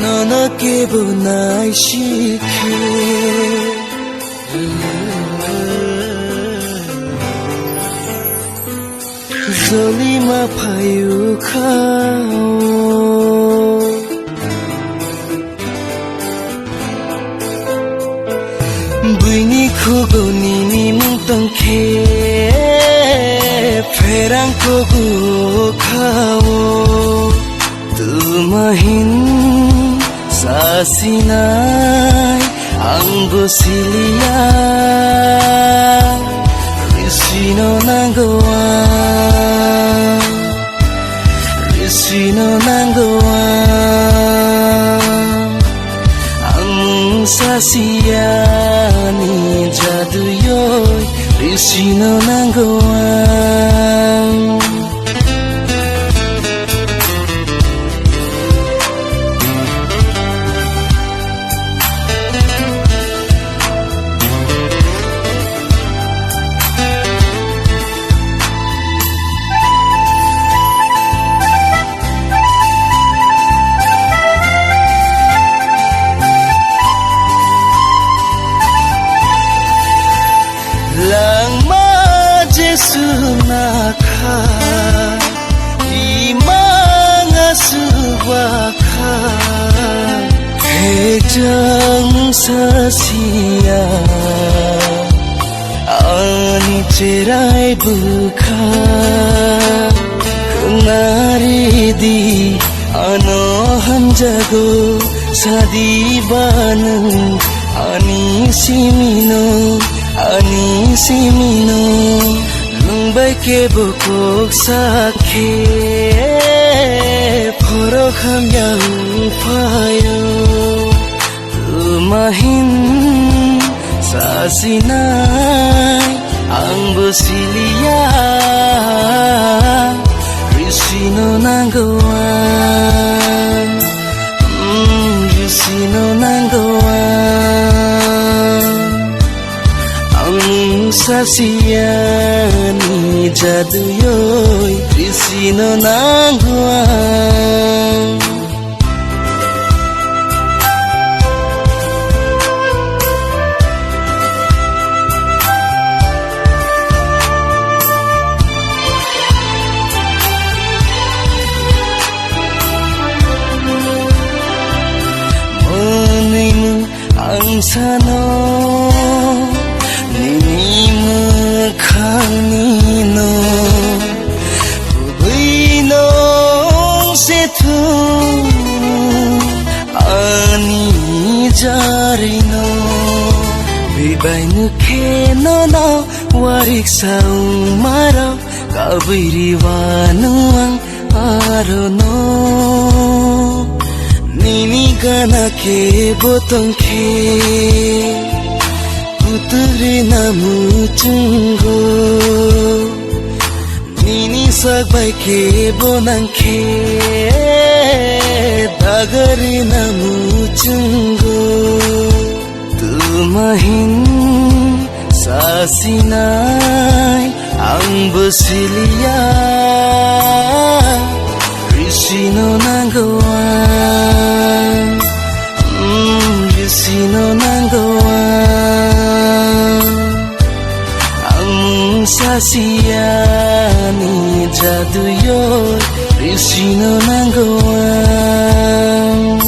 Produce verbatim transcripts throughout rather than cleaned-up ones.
Nono kebo nai sikhe. Jolima phayu kha. Buini khugo nini mung tongkhe, pherang kogo khao. Tuma hin sasinai ang bo siliya, risino nango ang, risino nango ang. Ang sasiya ni jaduyoi, risino nango ang. Langma Jesu nakha, imang asubakha, hejang sasia. Ani cherai bwkha khwnaridi, ano hamjago sadi banu, ani simino, ani simino. Nwng bai kebo kok sakhe, phoro hamya wngphaio. Tuma hin sasinai ang bo siliya, risino nango ang, mm, risino nango ang. Ang sasiya ni jaduyoi, risino nango ang. Mwnwi ang sano nini mwkhangni no kubui no se thung ani jari no. Bibai nukhe no no warik saung maro kabui riwanu ang. Arono nini gana khe botong khe kuturi namu chungo. Nini sak bai khe bonang khe dagari namu chungo. Tuma hin sasinai ang bo siliya, risino nango ang, mm, risino nango ang. Ang sasiya ni jaduyoi, risino nango ang.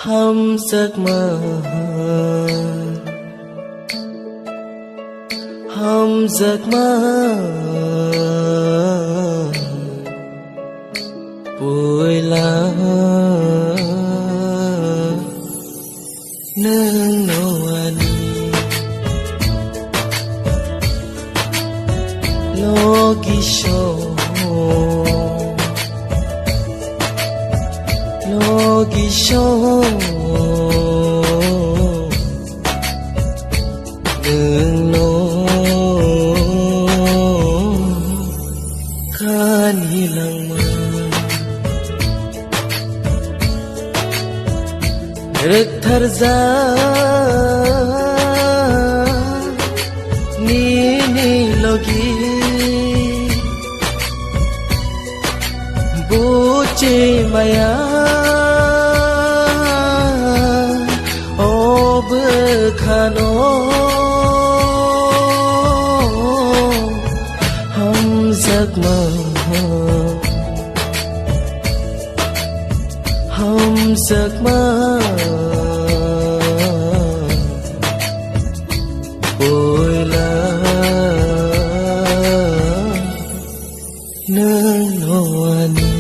Hamjakma, hamjakma, puila. Nwng no ani logi song Isor, nwngno kani langma rwktharjak nini logi. Buchi maya o bwkhano hamjakma, hamjakma poila. Nwng no ani.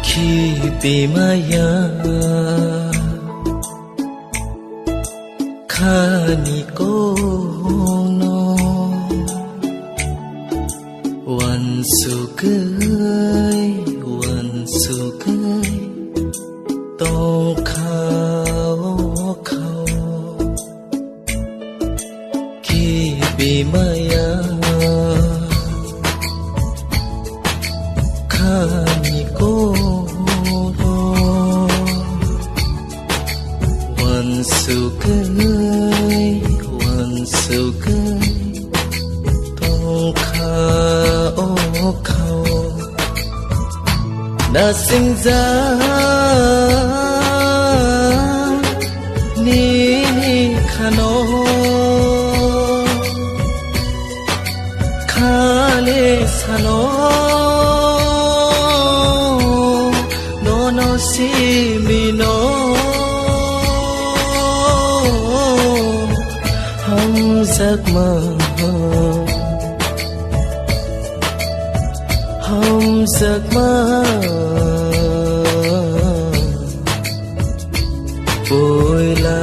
Khibi maya khani kono wansugwi, wansugwi tongkha o khao. Khibi maya khani kono wansugwi, wansugwi tongkha o khao. Nasingjak nini khano khale sano nono simino hamjakma. Hamjakma poila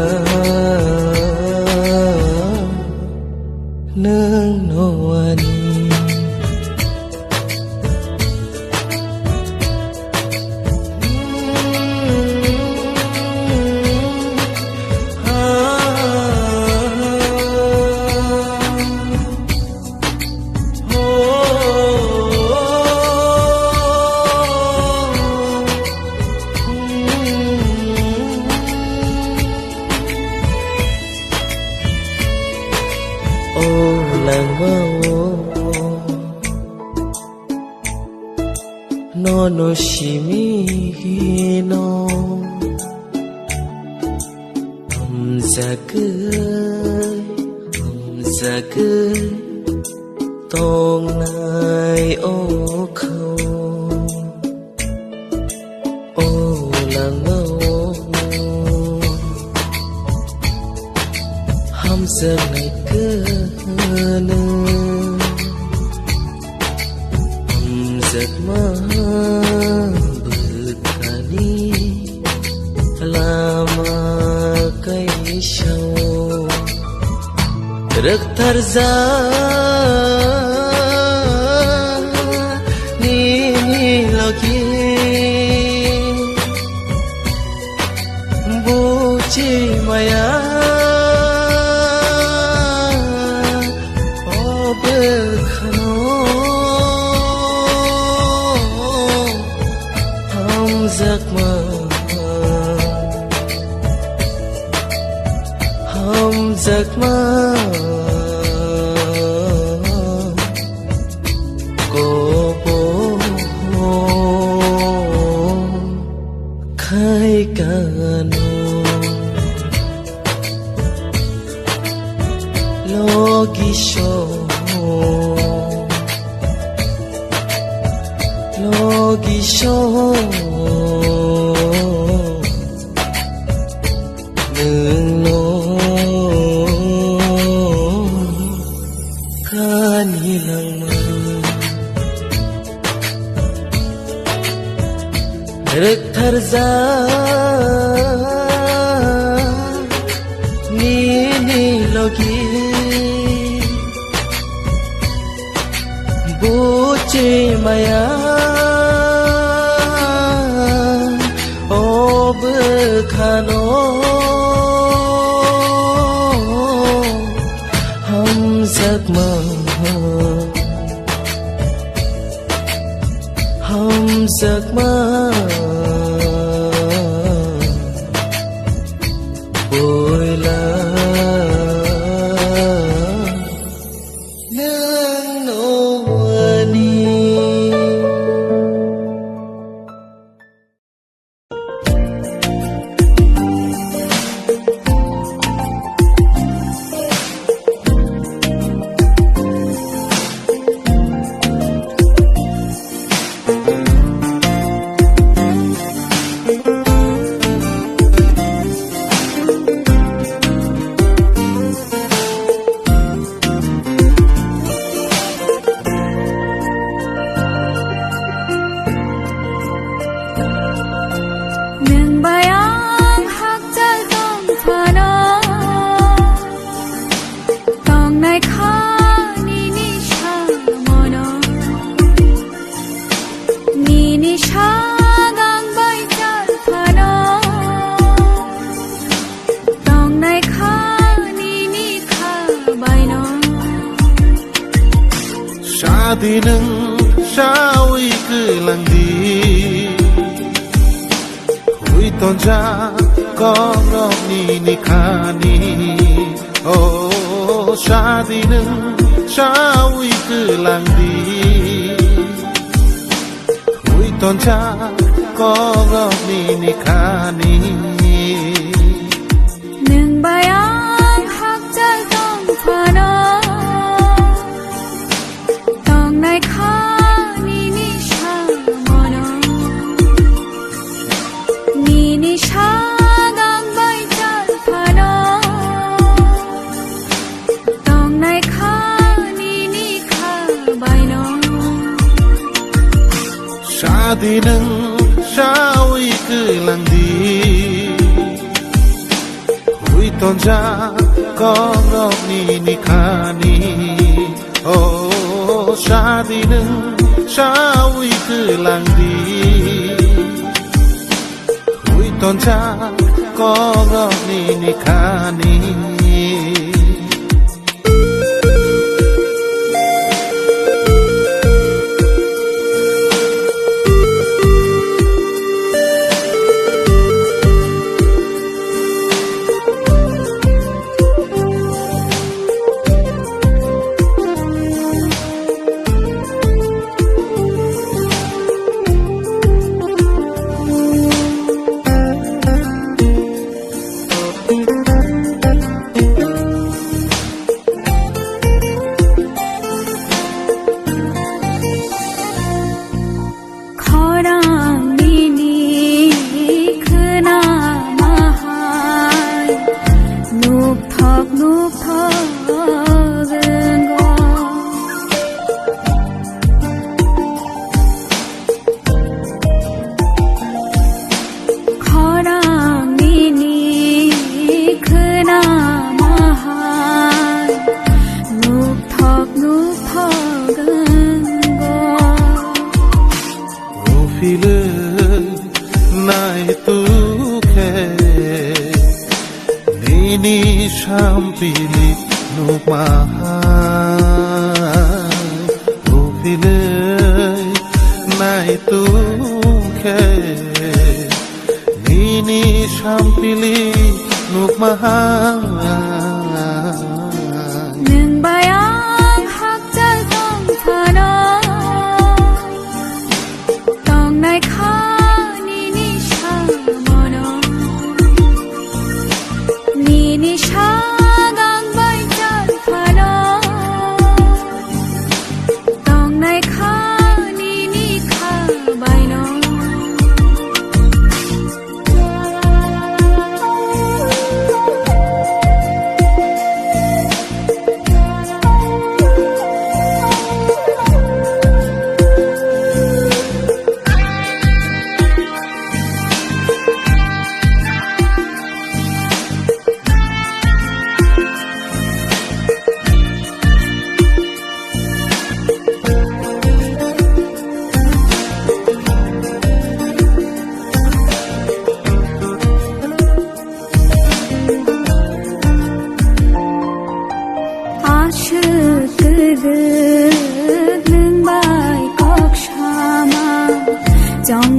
nwng no ani. O langmao nono simi hino hamjagwi, hamjagwi tongnai o khao. O langmao hamjaknai kwnwi hamjakma bwthani lama kaisao. Rwktharjak nini logi buchi maya o bwkhano hamjakma. Hamjakma kobo khai kano logi so, logi so. Nwng no Rwktharjak nini logi buchi maya o bwkhano hamjakma. Hamjakma boila nwng no ani. Nwng bai ang hakchal tong phano, tongnai kha nini samono. Nini sagang bai chal phano, tongnai kha nini kha baino. Sadi nwng sawi kwlang di, hui tonjak kokrok nini khani. O sadi nwng sawi kwlang di, hui tonjak kokrok nini khani. Nwng bai ang hakchal tong phano, tongnai kha nini samono. Nini sagang bai chal phano, tongnai kha nini kha baino. Sadi nwng sawi kwlang di, hui tonjak kokrok nini khani. O sadi nwng sawi kwlang di, hui tonjak kokrok nini khani. Khorang nini khwnama hai, nukthok nukthok wngkha. Khorang nini khwnama hai, nukthok nukthok wngkha. O philwi naitukhe, nini sampili nukma hai. O philwi naitukhe, nini sampili nukma hai. Nwng bai ang hakchal tong phano, tongnai kha nini samono. Nini sagang bai chal phano, tongnai kha nini kha baino.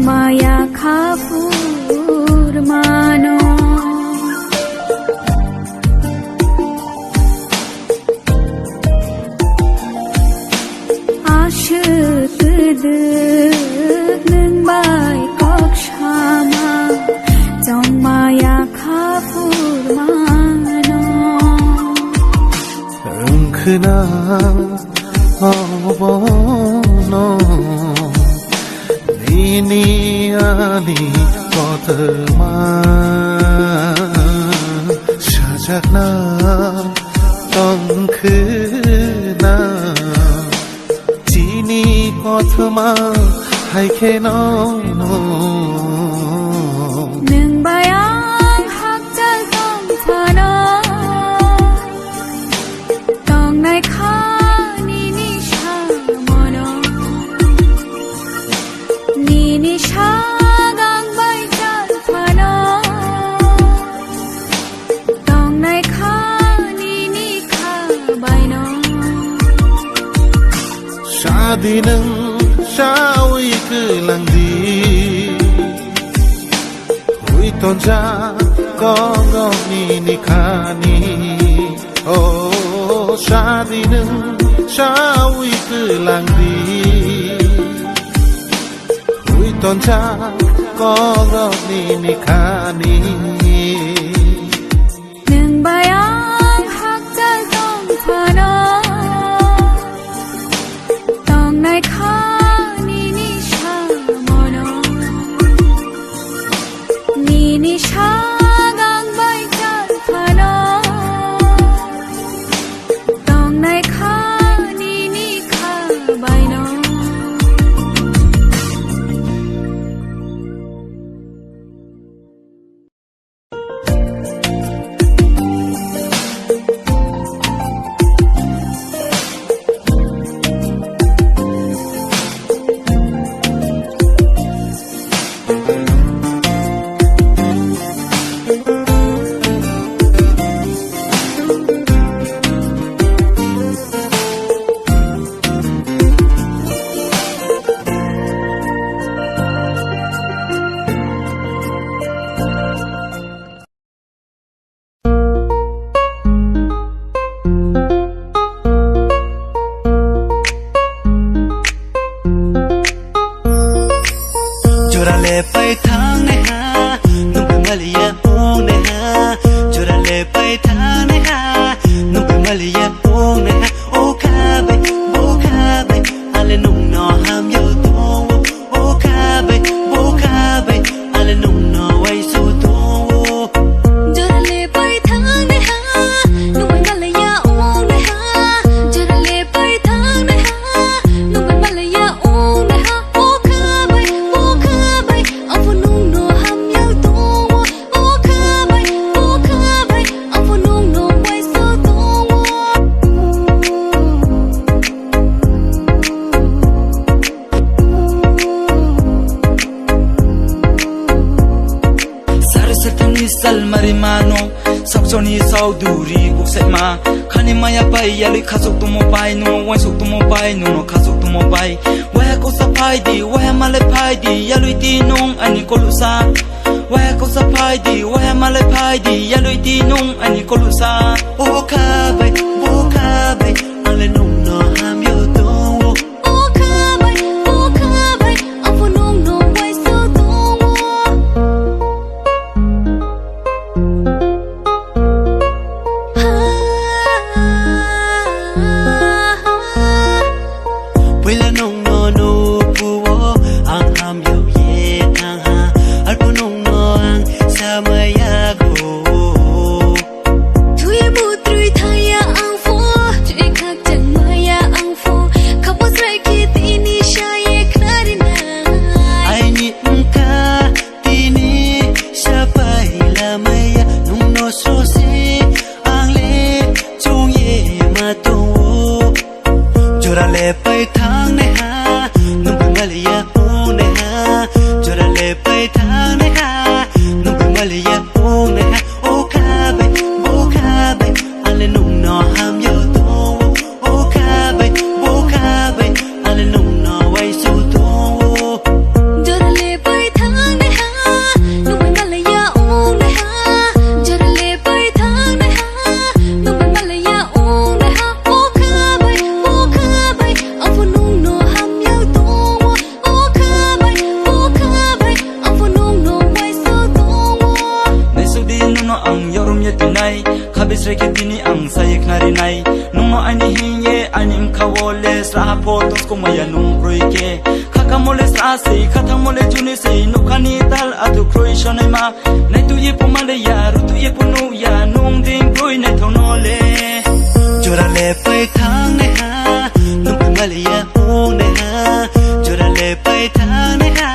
Maya kha phur mano. Aswk kwdwk nwng bai kok sama, chongmaya kha phur mano. Wngkhwna obono nini ani kothoma sajakna tongkhwna. Chini kothoma hai kheno nwng bai ang hakchal tong phano, tongnai kha nini samono, nini sagang bai chal phano. Tongnai kha nini kha baino. Sadi nwng sawi kwlangdi. Hui tonjak kongrok nini khani. O sadi nwng sawi kwlangdi. Hui tonjak kongrok nini khani. Nwng bai ang hakchal tong phano, tongnai kha nini samono, nini sagang bai chal phano, tongnai kha nini kha baino. Jora le pai thang ne ha, nung bai maliya ong ne ha. Jora le pai thang ne ha, nung bai maliya ong ne ha. O kha bai, o kha bai, ale nung no ham yo to. O kha bai, o kha bai, ale nung no wai su to. Jora le pai thang ne ha, nung bai maliya ong ne ha. Jora le pai thang ne ha, nung bai maliya ong ne ha. O kha bai, o kha bai, apo nung no ham yo to. O kha bai, o kha bai, apo nung no wai su to. Sari sari ni sal mari mano, sakchoni sauduri buksaima. Khani maya pai yalui khasuk tumo pai no, waisuk tumo pai no, no khasuk tumo pai. Waya kosa pai di, waya male pai di, yalui ti nung ani kolusa. Waya kosa pai di, waya male pai di, yalui ti nung ani kolusa. O kha bai, o kha bai, ale nung no ham yo to. O kha bai, o kha bai, apo nung no wai su to. Puila nung no nukuo, ang ham yo ye thang ha, alpo nung no ang samaya go. Thui mutrui thaya ang pho, thui khak chang maya ang pho, khapos rai ki tini shaye khnari na. Aini ungka tini shapai lamaya, nung no sose ang le chung ye ma tongo. Jora le pai thang ne ha, nung bai maliya ong ne ha. Jora le pai thang ne ha, nung bai maliya ong ne ha. O kha bai, o kha bai, ale nung no ham yo to. O kha bai, o kha bai, ale nung no wai su to. Jora le pai Maya nung broi khe, khakamo le sa sei, khathangmo le juni sei, nokhani tal adu kroi sonai ma. Nai tu ye puma le ya, ru tu ye punu ya, nung ding broi nai thono le. Jora le pai thang nai ha, nung puma le ya hung nai ha. Jora le pai thang nai ha,